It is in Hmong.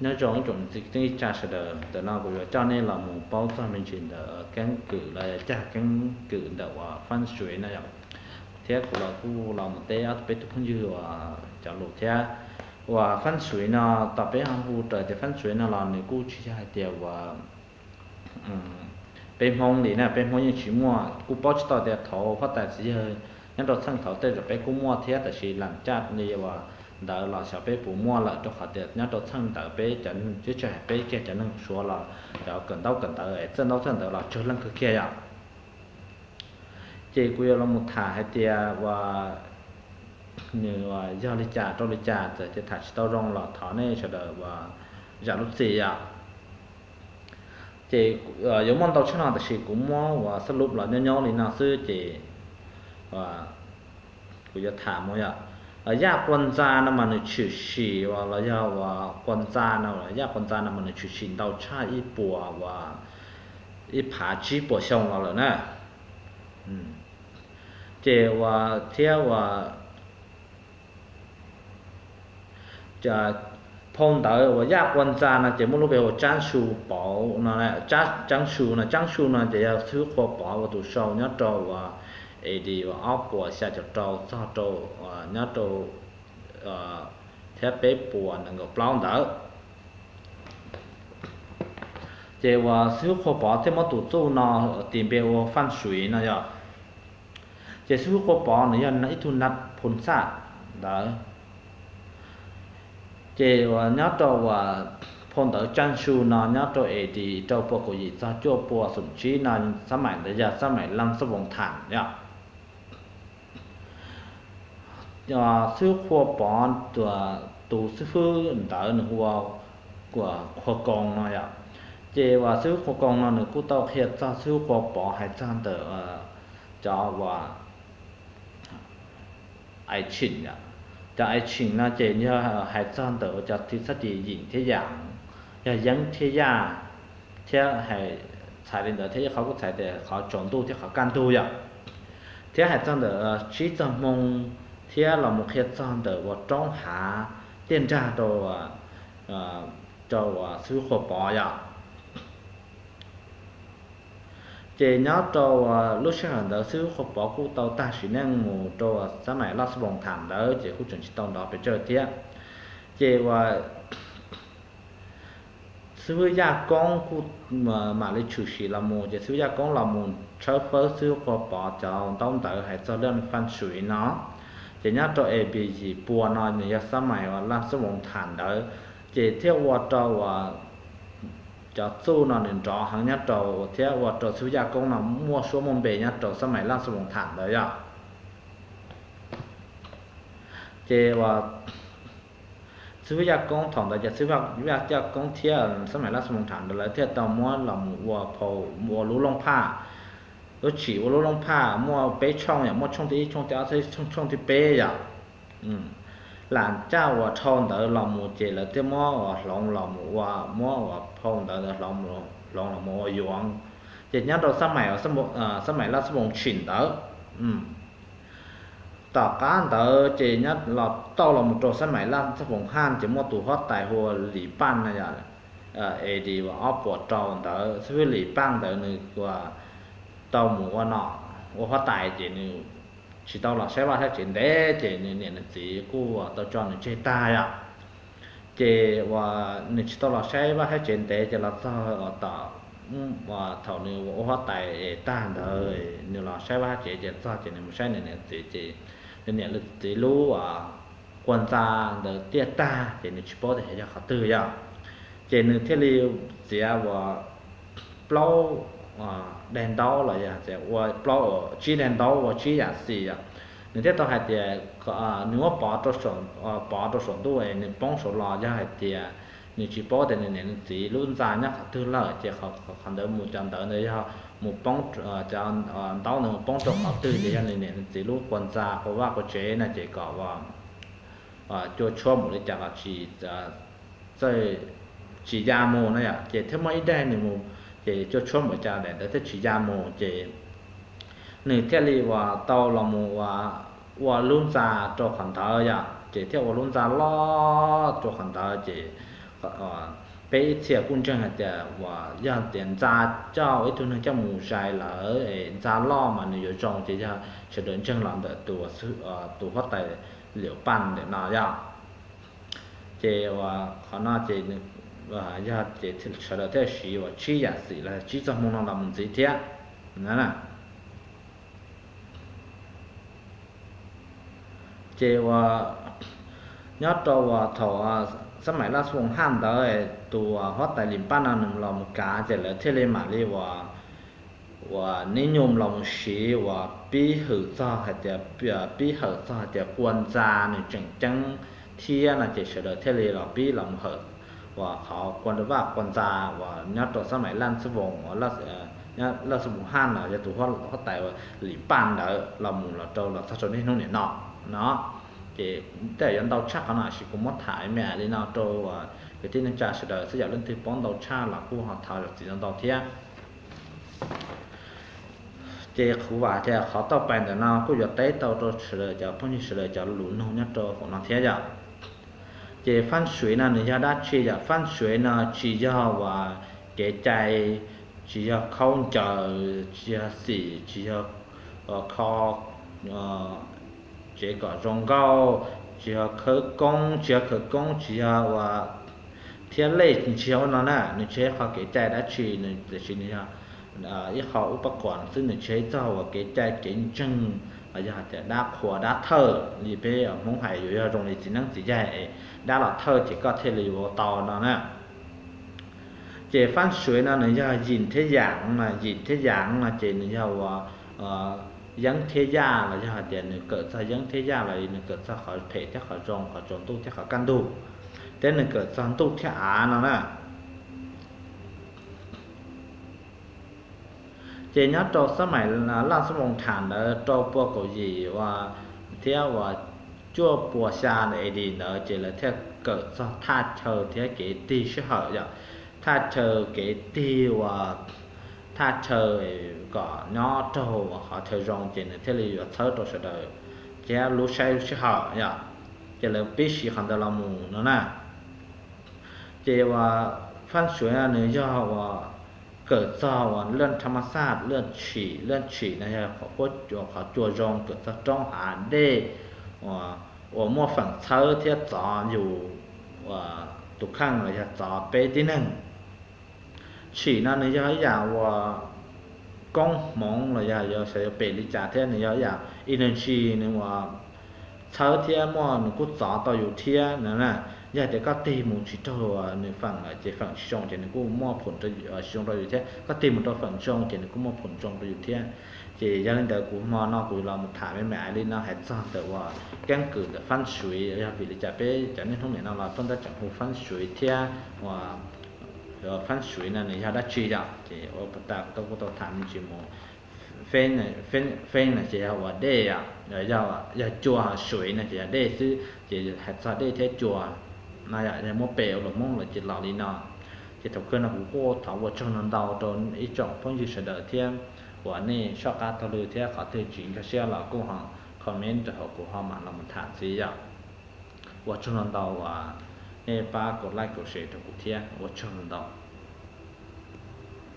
Nyob zoo ib tsoom niam txiv kwv tij neej tsa sawv daws, ntawm no kuv yuav coj nej los mus paub txog me ntsis ntawm keeb kwm los yog cag keeb kwm ntawm uas fab xuiv no yom. Thiab kuv los kuj los mus teb ob peb tug phooj ywg uas cov lus thiab. Uas fab xuiv no, tos peb ho hu raws tias fab xuiv no los nws kuj tsis yog hais tias uas peb Hmoob li na, peb Hmoob yeej tsis muaj, kuj paub tsis tau tias thaum huab tais txiv yawg nyob rau txheej thaum tej zaum peb kuj muaj thiab, tab sis lam caj li uas ntawd los xyov peb puas muaj lawm, rau qhov tias nyob rau txheej ntawd peb cov neeg, tsis hais peb kiag, cov neeg Suav los cov kawm ntaub kawm ntawv es txawj ntaub txawj ntawv los tsawg leej kawg kiag yom. Ces kuv yuav los mus tham hais tias uas nws yog li cas rau li cas, txawm tias tham tsis tau zoo los thov nej sawv daws uas zam lub txim yom. Ces yuav muaj ntau tshaj no, tab sis kuv muab uas xab lub los nyob nyob li no xwb ces kuv yuav tham mus yom. Yaj qua ntxa no mas nws tshwm sim uas los yog uas qua ntxa no, yaj qua ntxa no mas nws tshwm sim ntau tshaj ib puas uas ib phav tsib puas xyoo los lawm na. Ces uas thiab uas phau ntawv uas yaj qua ntxa no ces muaj lub npe hu ua Tsaab Su Pov no, Tsaab Su no, Tsaab Su no ces yog Xib Hwb Qhua Pov ua tus sau nyob rau uas A D uas ob puas xya caum rau txog rau nyob rau thiab peb puas nees nkaum plaub ntawd. Ces uas Xib Hwb Qhua Pov thiaj muab tus txuj no tis npe ua fab xuiv no yom. Ces Xib Hwb Qhua Pov nws yog ib tug nab phoo xaj ntawd. Ces uas nyob rau uas phau ntawv Tsaab Su no nyob rau A D rau puas kaum yim txog cuaj puas xoom tsib no, xab maim ntawd yog xab maim Laj Xab Voos Tham yom. Xib Hwb Qhua Pov, tus xib hwb ntawd nws hu ua Qhua Koos no yom. Ces uas Xib Hwb Qhua Koos no nws kuj tau qhia txog Xib Hwb Qhua Pov hais txog ntawm cov uas ai tshim, cov ai tshim no ces yog hais txog ntawm cov thib txhab ci yim thiab yam, yog yeeb thiab yaj, thiab hais txhais li ntawd thiab ib qhov kuj txhais tias qhov tsaus ntuj thiab qhov kaj ntug yom. Thiab hais txog ntawm tsib txog hmoo thiab los mus qhia txog ntawm uas roob hav tiaj nrag rau rau uas Xib Hwb Qhua Pov yom. Ces nyob rau lub sij hawm ntawd Xib Hwb Qhua Pov kuj tau tag sim neej mus rau uas xab maim Laj Xab Voos Tham ntawd ces kuj tseem tsis tau nrov pes tsawg thiab. Ces uas Xib Hwb Yaj Koob kuj mam li tshwm sim los mus, ces Xib Hwb Yaj Koob los mus tshawb fawb Xib Hwb Qhua Pov cov ntaub ntawv hais txog laj fab xuiv no. Ces nyob rau A B yim pua no nws yog xab maim uas Laj Xab Voos Tham ntawd, ces thiaj ua rau uas cov txuj no nws nrov heev nyob rau thiab ua rau Xib Hwb Yaj Koob no muaj suab muaj npe nyob rau xab maim Laj Xab Voos Tham ntawd yom. Ces uas Xib Hwb Yaj Koob thaum ntawd ces Xib Hwb Yaj Koob thiab xab maim Laj Xab Voos Tham ntawd lawv thiaj tau muab los mus ua phau, ua lub looj phaj, lub tshim ua lub looj phaj muaj peb tshooj yom, muaj tshooj thib ib, tshooj thib ob, tshooj thib peb yom. Lam caj uas dhau ntawd los mus ces lawv thiaj muab uas hloov los mus ua, muab uas phau ntawd hloov los mus ua yuav. Ces nyob rau xab maim, xab maim Laj Xab Voos Tshim ntawd, tom qab ntawd ces nyob los tau los mus rau xab maim Laj Xab Voos Haj ces muaj tus huab tais hu ua Lis Paj no yom, A D uas ob puas rau ntawd, xib hwb Lis Paj ntawd nws uas tau mus ua no, ua huab tais ces nws tsis tau los saib vaj saib tsev ntev ces nws niam nws txiv kuj tau tso nws tseg tag yom. Ces uas nws tsis tau los saib vaj saib tsev ntev ces los txog uas tom, uas thaum nws ua huab tais es tag ntawd nws los saib vaj saib tsev ces txog ces nws mus saib nws niam txiv ces nws niam nws txiv lub uas qua ntxa ntawd tiaj tag ces nws tsis paub tias yog qhov twg yom. Ces nws thiaj li txiav uas plaub daim ntaub los yog ua plaub, tsib daim ntaub ua tsib yam xis yom. Nws thiaj tau hais tias nws muab pov rau saum ntuj es nws poob saud los yog hais tias nws tsis paub tias nws niam nws txiv lub ntxa nyob qhov twg lawm ces qhov ntawd mus, cov ntawd ntawd yog mus poob, cov ntaub ntawd mus poob rau qhov twg ces yog nws niam nws txiv lub qua ntxa qua vaj qua tsev no ces kom cua tshuab mus li cas los tsis, txawj, tsis ya mus no yom. Ces thiaj muaj ib daim nws mus, ces cua tshuab mus li cas daim ntawd thiaj tsis ya mus ces nws thiaj li uas tau los mus ua, ua lub ntxa rau qhov ntawd yom. Ces thiaj ua lub ntxa loj rau qhov ntawd ces Peb ib txhia kuj ntseeg hais tias uas yog tias ntxa coj ib tug neeg coj mus zais lawm es ntxa loj mas nws yuav zoo, ces yog sawv daws ntseeg los ntawm tus huab tais Liam Paj ntawm no yog. Ces uas qhov no ces yog ces sawv daws thiaj siv uas tsib yam xim los tsib txoj hmoo no los mus ntxiv thiab. Ces uas nyob rau uas thaum xab maim Laj Xab Voos Haj ntawd, tus huab tais Liam Paj no nws los mus kav ces lawv thiaj li mam li uas uas nib nyum los mus siv uas pib hawm txog hais tias, pib hawm txog hais tias kua ntxa nws tseem ceeb thiab no ces sawv daws thiaj li los pib los mus hawm uas qhov kua vaj kua ntxa uas nyob rau xab maim Laj Xab Voos, Laj Xab Voos Haj no yog tus huab tais Liam Paj ntawd los mus los rau los txog rau niaj hnub niam no no. Ces tej zaum yuav ntau tshaj qhov no sis kuv muab tham me me li no rau kwv tij neej tsa sawv daws xwb, yog leej twg paub ntau tshaj los kuj ho thov zam txim ntau ntau thiab. Ces kuv vam tias qhov tauj pais ntawm no kuj yuav teb tau rau sawv daws cov phooj ywg sawv daws cov lus nug nyob rau hauv no thiab yom. Ces fab xuiv no nws yog dab tsi yom? Fab xuiv no tsis yog uas kev cai, tsis yog khaub ncaws, tsis yog xim, tsis yog kho tsev kom zoo nkauj, tsis yog khawv koob, tsis yog khawv koob, tsis yog uas thiab lej, nws tsis yog ua no na, nws tsis yog ib qho kev cai dab tsi, nws tiam sis nws yog ib qho ub pab kuam xwb, nws tsis yog ib txog uas kev cai kev ntseeg los yog hais tias dab qhuas dab thawj li peb Hmoob hais yuav yog zoo li txiv neeb txiv yaig es dab los thawj ces koj thiaj li yuav ua tau no na. Ces fab xuiv no nws yog yim thiab yam no, yim thiab yam no ces nws yog uas yeeb thiab yaj los yog hais tias nws kawm txog yeeb thiab yaj los nws kawm txog qhov phem thiab qhov zoo, qhov tsaus ntuj thiab qhov kaj ntug, thiab nws kawm txog ntuj thiab av no na. Ces nyob rau xab maim Laj Xab Voos Tham ntawd rau pua kaum yim uas thiab uas cuaj pua xya A D ntawd ces lawv thiaj kawm txog thaj chaw thiab kev tig sij hawm yom. Thaj chaw kev tig uas thaj chaw kom nyob raug uas qhov chaw zoo ces nws thiaj li yuav txhawb rau sawv daws thiab lub saib lub sij hawm yom. Ces lawv pib siv qhov ntawd los mus no na. Ces uas fab xuiv no nws yog uas kawm txog uas laj thab mas xaj, laj tshim, laj tshim no yog qhov cua zoo, kawm txog roob hav dej uas muaj feem txhawb thiab txov yus tus kheej los yog txov peb tib neeg. Tshim no nws yog ib yam uas koob hmoov los yog xyov yuav pem li cas thiab nws yog ib yam energy nws uas txhawb thiab muaj nws kuj txov tau yus thiab no na. Yog tias koj tig mus tsis raug nws feem lawm ces feem tsis zoo ces nws kuj muaj phum tsis zoo rau yus thiab, koj tig mus rau feem zoo ces nws kuj muaj phum zoo rau yus thiab. Ces yog li ntawd kuv hmo no kuv los mus tham me me li no hais txog ntawm uas keeb kwm ntawm fab xuiv yog vim li cas peb cov niaj hnub nim no los tuaj ntab tseem hu fab xuiv thiab uas fab xuiv no nws yog dab tsi yom. Ces ua tas kuv tau kuj tau tham me ntsis mus. Feb no ces yog uas dej, yog cua, xuiv no ces yog dej xwb ces hais txog dej thiab cua no yog muab pem ua lus Hmoob lawm ces los li no. Ces thaum kawg no kuv kuj thov ua tsaug ntau ntau rau ib tsoom phooj ywg sawv daws thiab uas nej soj qab taug lw thiab qhov twg tsis nkag siab los kuj ho comment rau hauv kuv ho mam los mus tham ntxiv yom. Ua tsaug ntau ntau uas nej pab kaum like kaum share rau kuv thiab, ua tsaug ntau ntau.